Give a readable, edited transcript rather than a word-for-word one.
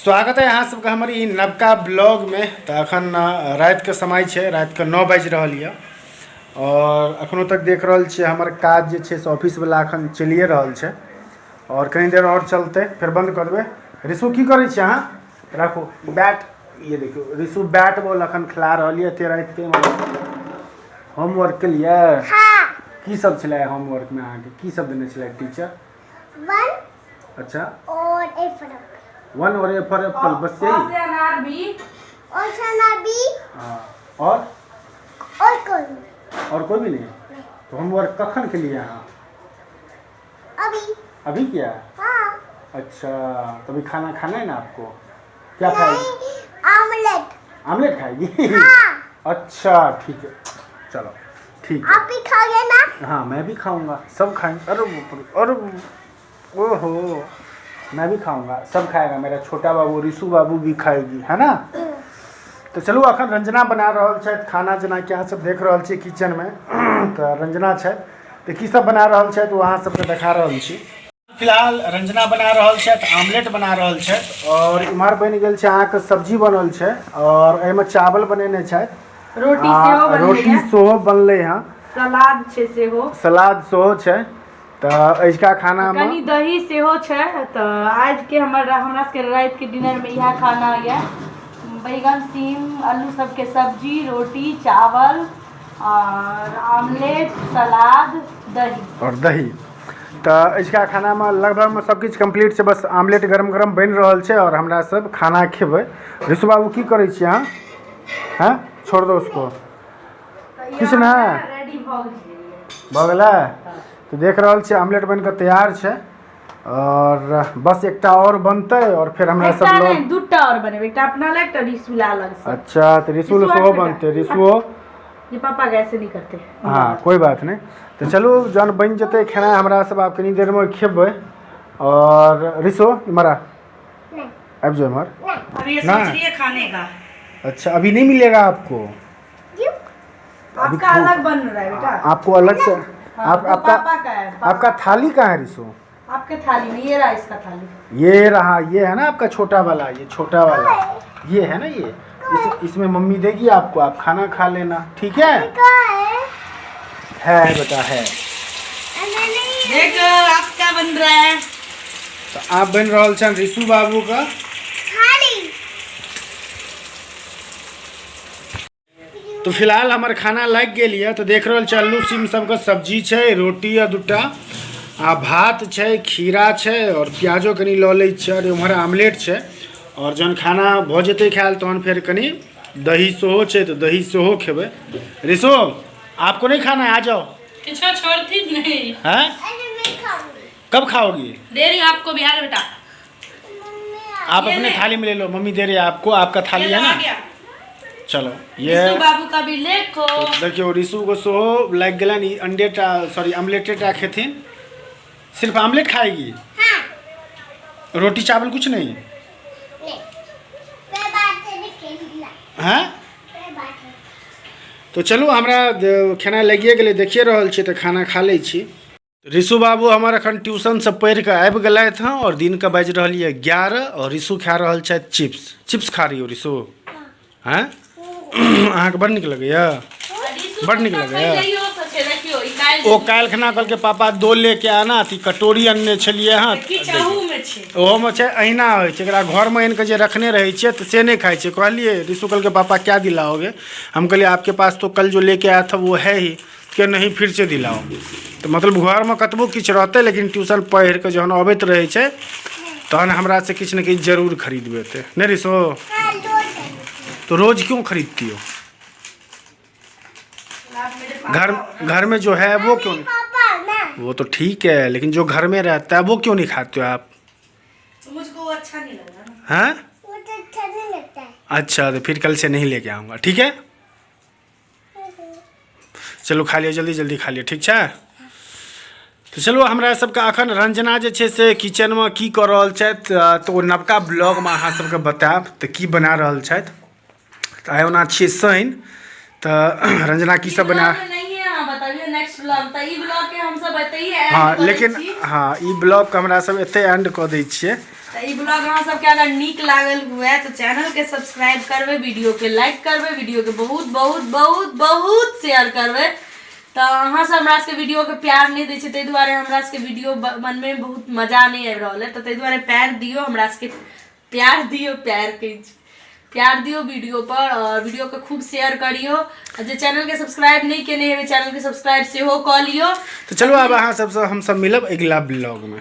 स्वागत है अहाँ सबके हमर ई नवका ब्लॉगमे। तऽ अखन रातिके समय छै, रातिके 9 बाजि रहल यऽ आओर अखनो तक देख रहल छियै हमर काज जे छै से ऑफिसवला अखन चलिए रहल छै आओर कनी देर आओर चलतै फेर बन्द कऽ देबै। रिशु की करै छियै अहाँ? राखू बैट, ये देखियौ रिशु बैट बॉल अखन खेला रहल यऽ एते रातिके। होमवर्क केलियै? हाँ। की सब छलै होमवर्कमे अहाँके? की सब देने छलै टीचर? वन। अच्छा। और ए फॉर एप्पल। वन और ए फॉर एप्पल, बस यही? और से अनार भी। और से अनार भी। हाँ, और? और कोई नहीं। और कोई भी नहीं? नहीं। तो होमवर्क कखन के लिए अहाँ? अभी। अभी किया? हाँ। अच्छा, तो अभी खाना खाना है ना आपको? क्या खाएगी? नहीं, आमलेट। आमलेट खाएगी? हाँ। अच्छा ठीक है, चलो ठीक है। आप भी खाओगे ना? हाँ मैं भी खाऊंगा, सब खाएंगे। अरे बाप रे, अरे ओहो, मैं भी खाऊंगा, सब खाएगा, मेरा छोटा बाबू रिशु बाबू भी खाएगी, है ना? तो चलू अखन रंजना बना रहल छथि खाना, जेनाकि अहाँ सब देख रहल छी किचनमे तऽ रंजना छथि, तऽ की सब बना रहल छथि ओ अहाँ सबके देखा रहल छी। फिलहाल रंजना बना रहल छथि, आमलेट बना रहल छथि और इम्हर बनि गेल छै अहाँके सब्जी बनल छै और एहिमे चावल बनेने छथि, रोटी आ सेहो बनलै। रोटी हँ। सेहो बनलै हँ। सलाद छै सेहो। सलाद सेहो छै। तऽ अजुका खानामे कनि दही सेहो छै। तऽ आजके हमर हमरा सबके रातिके डिनरमे इएह खाना यऽ, बैगन सीम आलू सबके सब्जी, रोटी, चावल और आमलेट, सलाद, दही और दही। तऽ अजुका खानामे लगभगमे सब किछु कम्प्लीट छै, बस आमलेट गरम गरम बनि रहल छै और हमरा सब खाना खेबै। ऋषु बाबू की करै छी अहाँ? हँ छोड़ दो उसको। किछु नहि रेडी भऽ गेल। भऽ गेलै। तऽ देख रहल छियै आमलेट बनि कऽ तैयार छै और बस एकटा और बनतै और फेर हमरा सब एकटा लोग नहि, दूटा और बनेबै, एकटा अपना लए, एकटा ऋषु ला अलग से। अच्छा, तऽ ऋषु ऋषु सेहो आठ बनतै। ऋषुओ ये पापा के ऐसे नहीं करते। हाँ कोई बात नहीं। तऽ चलू जहन बनि जेतै खेनाइ हमरा सब आब कनी देरमे खेबै। और ऋषु इम्हर आ, नहीं। आबि जाओ इम्हर। नहीं। अब ये ना। सोच रही है खाने का। अच्छा अभी नहीं मिलेगा आपको। क्यों? आपका अलग बन रहा है बेटा। आपको अलग से। हाँ, आप वो आपका पापा का है। आपका थाली कहाँ है ऋषु? आपके थाली में ये रहा, इसका थाली। ये रहा, ये है ना आपका छोटा वाला, ये छोटा वाला ये है ना, ये इसमें मम्मी देगी आपको, आप खाना खा लेना, ठीक है? कहाँ है? है बेटा है। अरे नहीं। देखो आपका बन रहा है। तो आप बन रहल छन ऋषु बाबू का थाली। तो फिलहाल हमर खाना लागि गेल यऽ। तऽ देख रहल छी आलू सीम सबके सब्जी छै, रोटी यऽ दूटा आ भात छै, खीरा छै और प्याजो कनि लऽ लै छियै और उम्हर आमलेट छै। और जहन खाना भऽ जेतै खायल तहन फेर कनि दही सेहो छै तऽ दही सेहो खेबै। ऋषु आपको नहीं खाना है? आ जाओ। किछो छोड़ती नहीं हैं? अरे मैं खाऊंगी। कब खाओगी? दे रही हूँ आपको बिहार बेटा। मम्मी आप ये अपने ले। थाली में ले लो, मम्मी दे रही है आपको, आपका थाली ये है लो, आ ना। गया। चलो ये ऋषु बाबू का भी देखो। तो देखियौ ऋषु को सेहो लागि गेलनि, ई अंडे टा सॉरी आमलेटे टा खेथिन, सिर्फ आमलेट खाएगी? हाँ। रोटी चावल कुछ नहीं? नहीं, मैं बात से नहीं खेलूंगा। हैं? मैं बात से। तो चलू हमरा खेनाइ लागिए गेलै, देखिए रहल छी तऽ खाना खा लै छी। ऋषु बाबू हमर अखन ट्यूशनसँ पढ़ि कऽ आबि गेलथि हँ और दिनके बाजि रहल यऽ 11 और ऋषु खा रहल छथि चिप्स। चिप्स खा रही हो ऋषु? हैं? अहाँके बड़ नीक लगैया? बड़ नीक लगैया। ओ काल्हि खना कहलकै पापा दो लेके आना, तऽ ई कटोरी अनने छलियै हँ। ओहोमे छै, अहिना होइ छै, एकरा घरमे आनि कऽ जे रखने रहै छियै तऽ से नहि खाइ छै। कहलियै ऋषु कहलकै पापा क्या दिलाओगे? हम कहलियै आपके पास तो कल जो लेके आया था वो है ही, के नहीं फिर से दिलाओ। तऽ मतलब घरमे कतबो किछु रहतै लेकिन ट्यूशन पढ़ि कऽ जहन अबैत रहै छै तहन हमरासँ किछु ने किछु जरूर खरीदबेतै। नहि ऋषु? हाँ, रोज है। तो रोज क्यों खरीदती हो? घर घर में जो है वो क्यों नहीं? पापा ना। वो तो ठीक है, लेकिन जो घर में रहता है वो क्यों नहीं खाते हो आप? मुझको वो अच्छा नहीं लगा ना। हैं? वो तो अच्छा नहीं लगता है। अच्छा तो फिर कल से नहीं लेके आऊँगा, ठीक है? चलू खा लिअ, जल्दी जल्दी खा लिअ, ठीक छै? तऽ चलू हमरा सबके अखन रंजना जे छै से किचनमे की कऽ रहल छथि तऽ ओ नवका ब्लॉगमे अहाँ सबके बतायब तऽ की बना रहल छथि। तऽ आइ ओना छियै शनि, तऽ रंजना की सब बना नेक्स्ट ब्लॉग तऽ ई ब्लॉग के हमसब एतहि हँ, लेकिन हँ ई ब्लॉगके हमरा सब एतहि एंड कऽ दै छियै। तऽ ई ब्लॉग अहाँ सबके अगर नीक लागल हुए तऽ चैनलके सब्सक्राइब करबै, वीडियोके लाइक करबै, वीडियोके बहुत बहुत बहुत बहुत शेयर करबै। तऽ अहाँ सब हमरा सबके वीडियोके प्यार नहि दै छै, ताहि दुआरे हमरा सबके वीडियो बनबैमे बहुत मजा नहि आबि रहल है। तऽ ताहि दुआरे प्यार दियौ हमरा सबके, प्यार दियौ, प्यार कहै छी, प्यार दियौ वीडियो पर आओर वीडियोके खूब शेयर करियौ। आ जे चैनलके सब्सक्राइब नहि केने हेबै, चैनलके सब्सक्राइब सेहो कऽ लियौ। तऽ चलू, आब अहाँ सबसँ हमसब मिलब अगिला ब्लॉगमे।